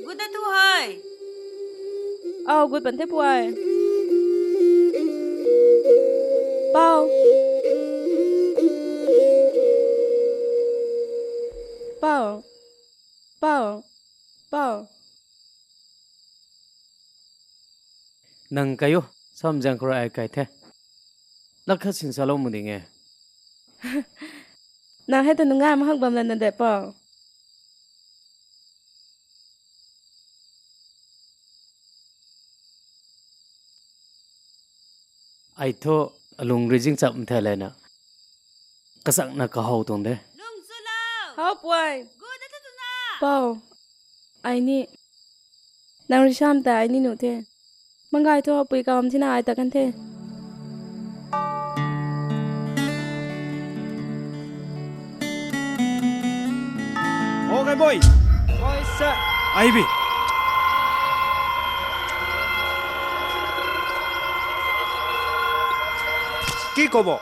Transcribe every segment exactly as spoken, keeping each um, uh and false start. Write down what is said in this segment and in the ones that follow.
Gut da tu hei. Au, gut pan the puai. Pau. Pau. Pau. Pau. Nang kayo, samzang khou rui ai kai the. Lak khat sin salou mu ding e. Nang hei ta nungai mahak bam lana de pau. Ai thu alung rizing chap mthei lana. Kasakna kahow tuang de. Hau puai. Pau. Ai ni. Nang risam ta ai ni nuh the. Mangai thu pui kam thina ai ta kan the. Okay, boy. Boy, sir. Ai bi. Ki kobo.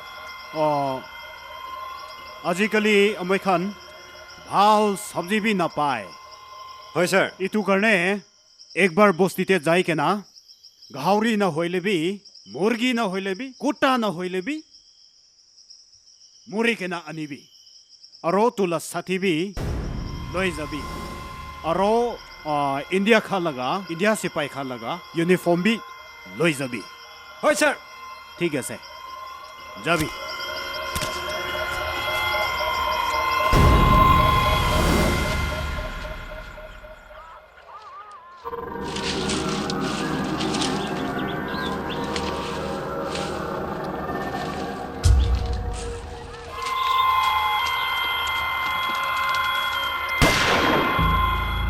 Oh, ajikali amei khan bhal sabji bhi na pai. Hoi, sir. Itu karne ek bar bosti te jai kena, gahauri na hoile bi, murgi na hoile bi, kutta na hoile bi, muri kena ani bi. Aro tula sathi bi, loi zabi. Aro, ah, India khat laga, India sipai khat laga, uniform bi, loi zabi. Hoi, sir. Thik ase. Jabi.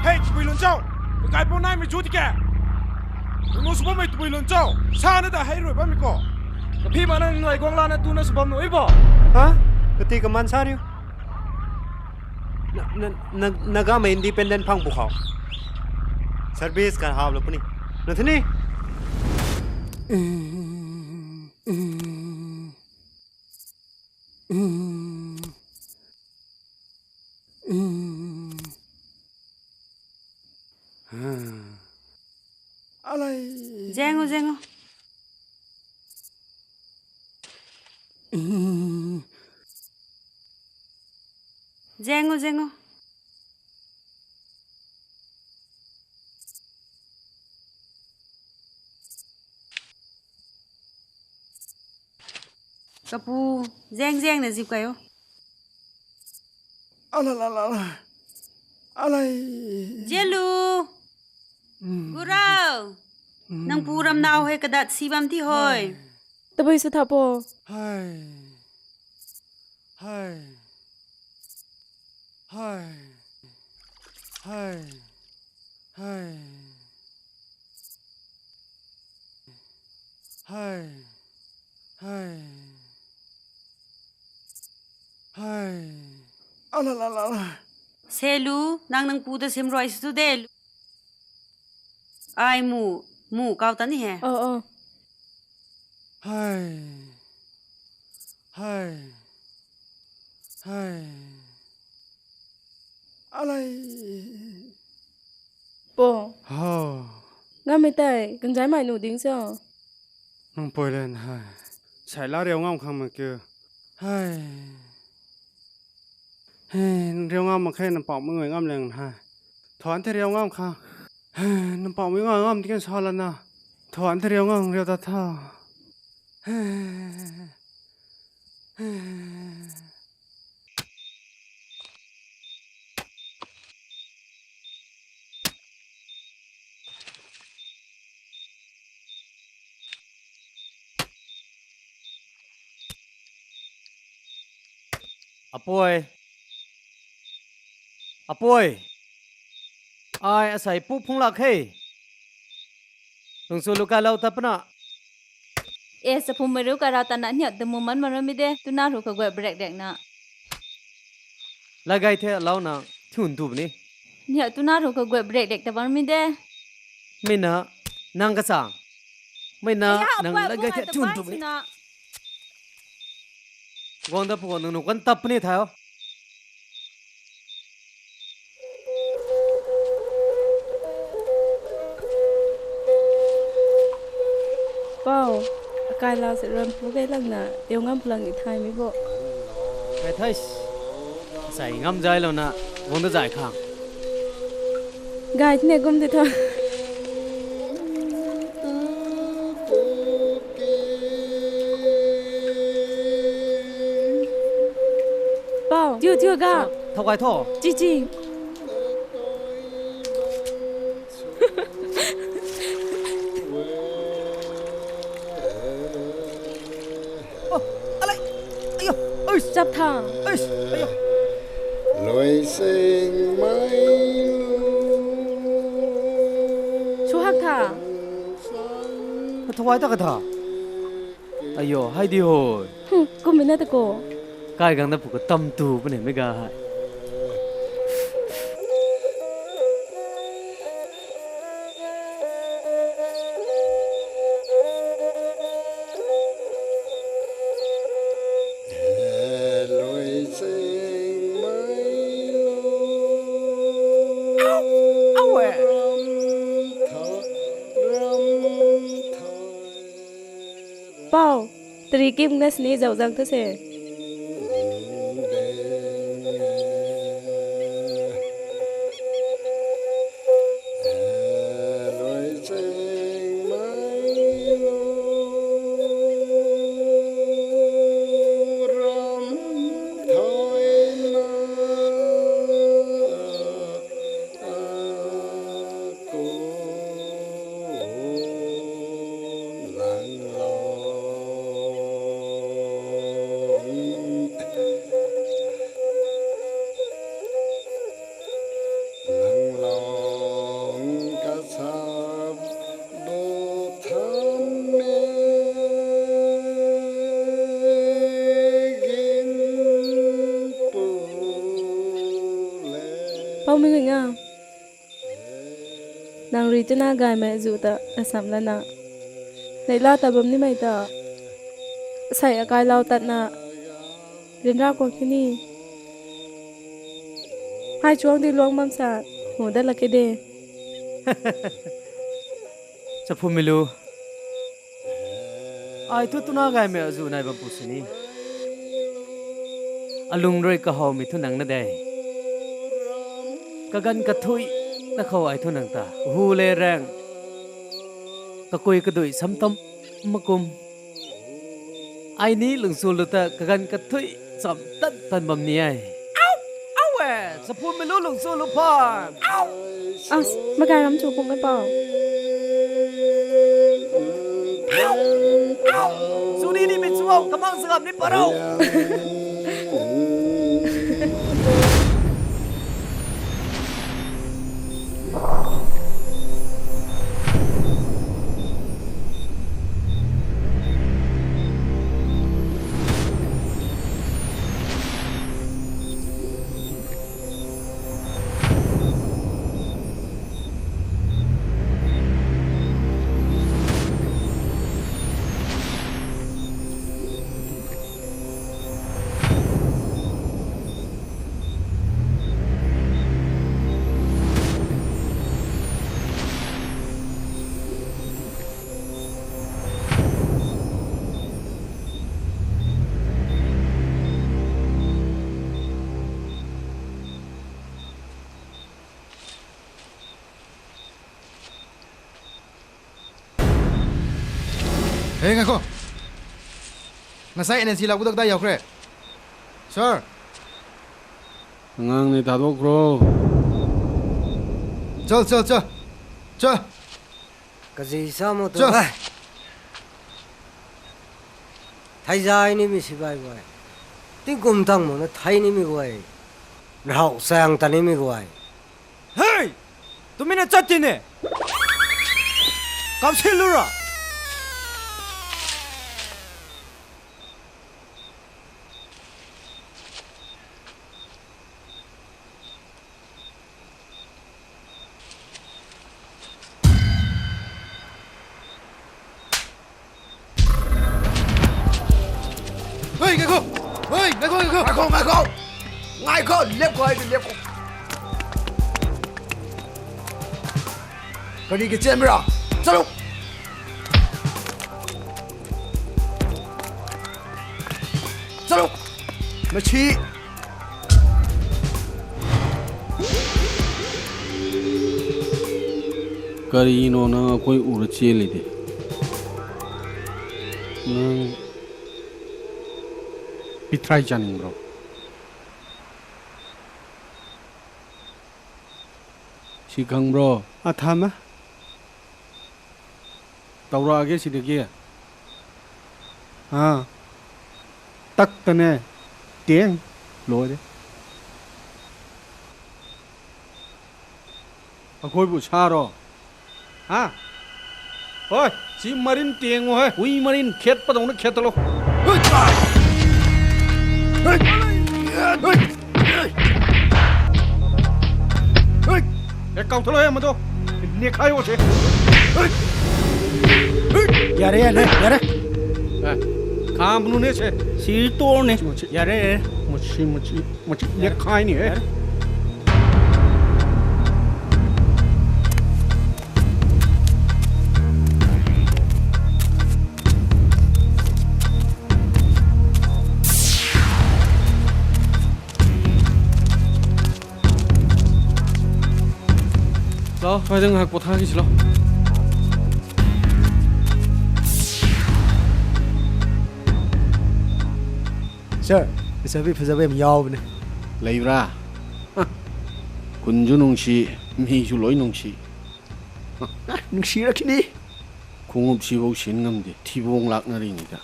Hei, tabui lun chau. Kakai pau naimei chu tike. Nung sw bammei tabui lun chau. Sa na ta hei rui bammei ko. Kaphi mana nai guang lana tuna sw bam nui bo. Ha? Kati kaman sa riu. Na, na, na, Nagamei independent phang bu khou. Service kar hap lo puni. Na thini? Alai. Zeng o, zeng o. Zeng o, zeng o. Kapu, zeng zeng na zip kai o. Ala la la la. Alai. Zelu. Mm. Gurau. Mm. Nang pu ram nau hei kadat si bam ti hoi. Hai. Tabui sa tha po. Hai. Hai. Hai. Hai. Hai. Hai. Hai. Hai. Ala la la la. Selu, nang nang pu ta sim rui su de. Ai mu, mu kau ta ni he. Oh, oh. Hai. Hai. Hai. Alai. Po. Hau. Ngammei tei, kangzai mai nu ding sio. Nang pui len hai. Sai la riau ngam khang mak kiu. Hai. Hei, riau ngam mak khe nang pau mei ngam leng hai. Thuan the riau ngam khang. Hei, nang pau mei ngam ngam tiken sa lana. Thuan the riau ngam riau ta tha. Hei. Hei. Apoi. Apoi. Ai asei pu phung lak he. Lungsu lukai lou ta puna. E, sa phung mei riu kai ra ta na niak de mu man man ram mi de. Tuna ru ka guay brek dek na. Lagai the lau na thun tu ni. Niak tuna ru ka guay brek dek ta bam mi de. Mi na nang ka sa. Mi na nang lagai the thun tu ni. Guang da pu nang nu kan tap ni tha o. Pau, akai lau se ram pu kai langna, teu ngam pulang i thay mi bo. Kai thais. Sai ngam zai lou na, guang da zai khang. Gai tine gum de tho. Pau, tiu tiu ga. Thau kai tho. Chi chi. Oh, alai. Ayo, uish. Chap tha. Uish, ayo. Lui sing mai lu. Su hak tha. Thau kai ta ka tha. Ayo, hai di ho. Hmm, kum mi na ta ko. Kai gang da pu ka tam tu pu ne mi ga hai. Pau, tari kim na sini zau zang tu se. Pau mi nga. Nang rui twna gaymei zu ta asam lana. Neihla ta bam nimei ta. Sai akai lau tatna. Ryanra kuak tini. Hai chuang di luang bam sa. Mu dat lak ke de. Chaphumei lu. Ai thu twna gaymei azu nai bam pu sini. Alung rui kahawmei thu nang na de. Kaganv kathui na khou ai thu nang ta. Hu le rang. Kakui kadui samtam makum. Ai ni lungsul lu ta kaganv kathui cham tan tan bam ni ai. Au! Au e! Chaphumei lu lungsul lu phan! Au! As, makai ram chu kung e pau. Au! Au! Chu ni ni min chu au, kamang sagam ni parau. Hey, ngakho. Ngasai N N C lak kudak dai yau kre. Sir. Ngang ni tadok kro. Chal, chal, chal. Chal. Kazi sa mo tu. Chal. Hai. Thaizai ni mi sibai guay. Tingkum tang mo na thai ni mi guay. Rau sang ta ni mi guay. Hey! Tumina chat ti ne. Kam si lu ra. Hey, ngakho! Hey, ngakho, ngakho! Ngakho, ngakho! Ngakho, lep ko, ai lep ko. Kari ke chen bra. Chalo. Masi. Kari no nang akoi ura chili de. Nang pitrai chaning bro. Sikang bro. Athama. Taura ge si de ge. Ha. Tak tane. Tiang. Lo de. Akhoi bu sa ro. Ha. Hoi, si marin tiang o hai. Ui marin khet pa dong na khet lo. E kau thalo e ma do. Ne khai o se. Yare, yare, yare. Kam nu ne se. Si tor ne. Yare. Muchi, muchi, muchi. Ne khai ni e. Lo, phai dang hak potha ki silo. Sir, isa bi phaza bi yau ne. Leibra. Kunju nungsi, mi ju loi nungsi. Nungsi ra kini. Khungup si bo sin ngam de, thibong lak na ri ni ta.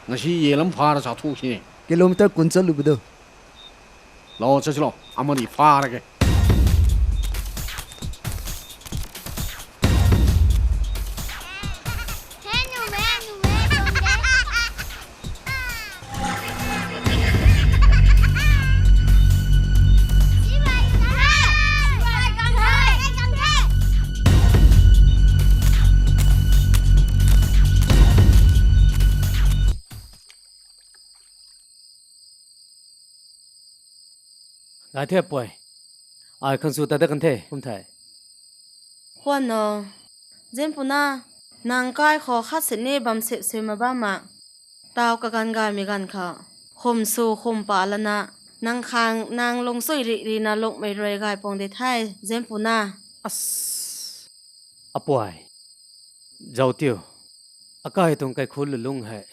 Ngasi ye lam pha ra sa thu si ne. Kilometer kun chalu bu do. Lo, cha si lo. Amari pha ra ke. Ngai the, puai. Ai khang su ta da kan the, kum thei. Khwan no, Zenpuna, nang kai khou khat sini bam sep sep ma bam ma. Tau kaganv gaymei ganv khou, khum su khum pa lana, nang khang nang lung sui ri ri na lungmei rui gay pung de the, Zenpuna. As, apuai. Zautiu. Akai tuang kaikhun lulung hei.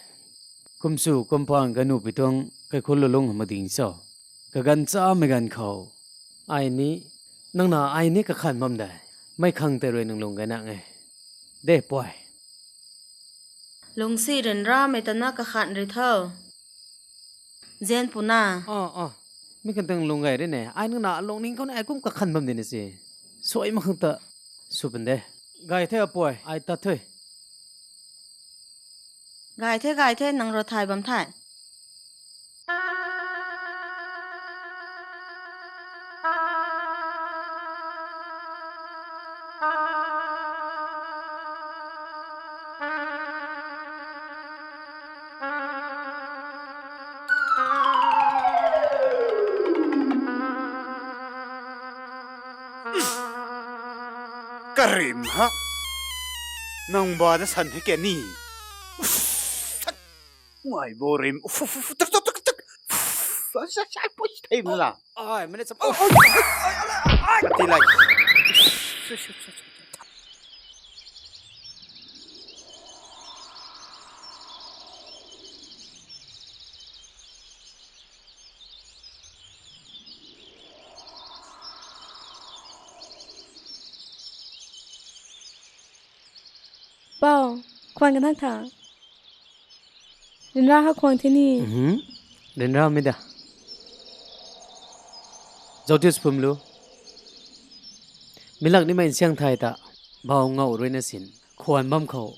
Kumsu kumpang kanu pi tuang kaikhun lulung hei mading cho. Kaganv chamei ganv khou. Ai ni, nang na ai ni kakhan bam de. Mei khang tei rui nang lung gay nang e. De, puai. Lungsi ryanramei ta na kakhan ri tho. Zenpuna. Ah, ah. Mi kan tang lung gay ri ne. Ai nang na lungning khou ni ai kum kakhan bam di na si. Suai mak khang ta. Su pan de. Gay the apuai. Ai tat the. Gay the, gay the, nang rui thay bam the. Karim ha. Nang ba da san he ke ni. Uf, sat. Ngai bo rim. Uf, uf, uf, tuk, tuk, tuk, tuk. Uf, sa, sa, pui, thei na la. Ai, mene cham. Uf, uf, uf, uf, uf, uf. Ti lai. Uf, uf, uf, uf. Pau, khwan kanak tha. Ryanra ha khwan the ni. Mhm. Ryanramei da. Zautis pum lu. Milak nimei nsiang thai ta. Bau ngau rui na sin. Khwan bam khou.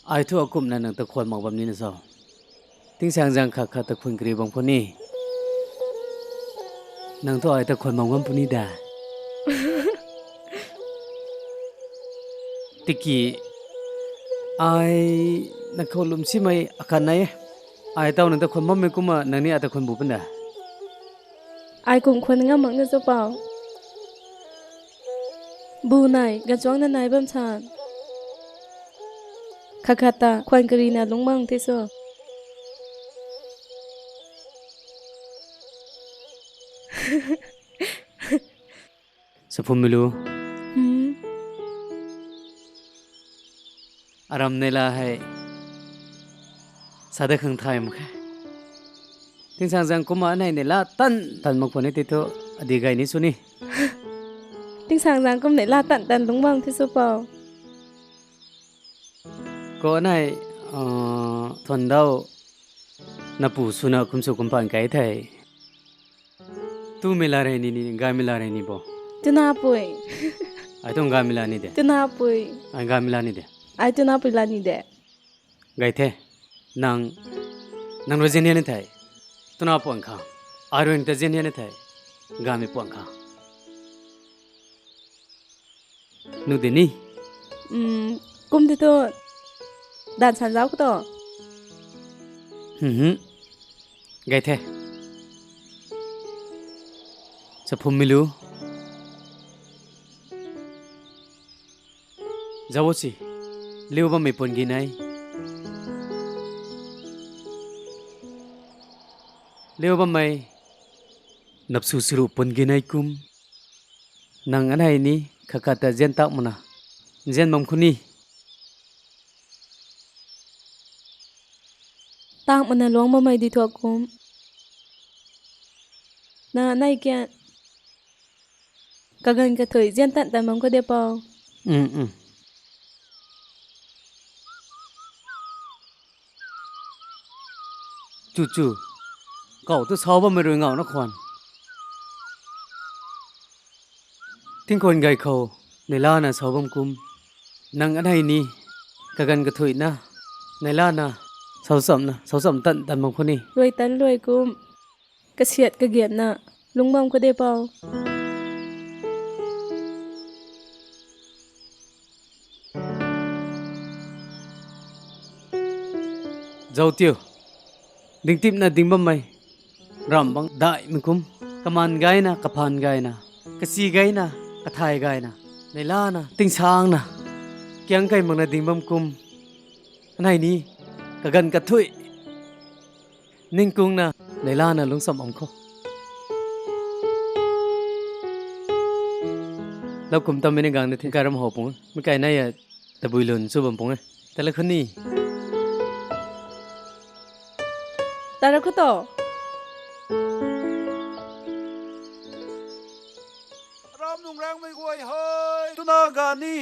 Ai thu akumna nang ta khwan mak bam ni na so. Tingsaeng zaeng khat khat ta khun kari bam khou ni. Nang thu ai ta khwan bam ngam puni da. Tiki ai nang khou lwm simei akhat nai e. Ai tau nang ta khwan bammei kumna nang ni ai ta khwan bu pan da. Ai kum khwan ngam mak na cho pau. Bu nai, ganchuang na nai bam san. Khat khat ta khwan kari na lungc mang the so. Chaphum Milu. Hmm. Aram neila hei. Sa dat khang thay mak khe. Tingsaengzaeng kumna anei neila tan tan mak puni ti thu adi gay ni sw ni. Tingsaengzaeng kum neila tan tan lungc bam the sw pou. Khou anei, ah, thuan dau napu swna kum sw kum paan kai the. Tumei la rei ni ni, gaymei la rei ni bo. Tuna pui. Ai tuang gaymei la ni de. Tuna pui. Ai gaymei la ni de. Ai tuna pui la ni de. Gay the. Nang, nang rui zian ni the. Tuna puang kha. Ai rui ta zian ni the. Gaymei puang kha. Nu de ni. Hmm, kum ti thu dan san zauc khou to. Hmm, hmm. Gay the. Chaphum Milu. Zauc si. Liu bammei puan gi nai. Liu bammei. Napsu suru puan gi nai kum. Nang anei ni khatkhat ta zian tak mana. Zian bam khou ni. Tak mana luang bammei di thuak kum. Na anei kia. Kaganv kathuic zian tan tan bam khou de pou. Um, um. Chu chu. Kau tu sau bammei rui ngau na khwan. Tingkon gay khou, neilana sau bam kum. Nang anei ni, kaganv kathuicna, neilana, sau chamna, sau cham tan tan bam khou ni. Luai tan luai kum. Kasiat kagiatna, lungc bam khou de pou. Zauc tiu. Dingtipna ding bammei. Ramh bang daihmei kum. Kaman gayna, kaphaan gayna. Kasi gayna, kathai gayna. Neilana, tingsangna. Kiang kai makna ding bam kum. Anei ni, kaganv kathuic. Ningkungna, neilana lungc cham bam khou. Lau kum tam mei ni gang na thing kai ram how pung. Mei kai nai ya tabui lun chu bam pung e. Tala khou ni. Tara khou to. Ram nung rangmei guay hei. Tuna ga ni.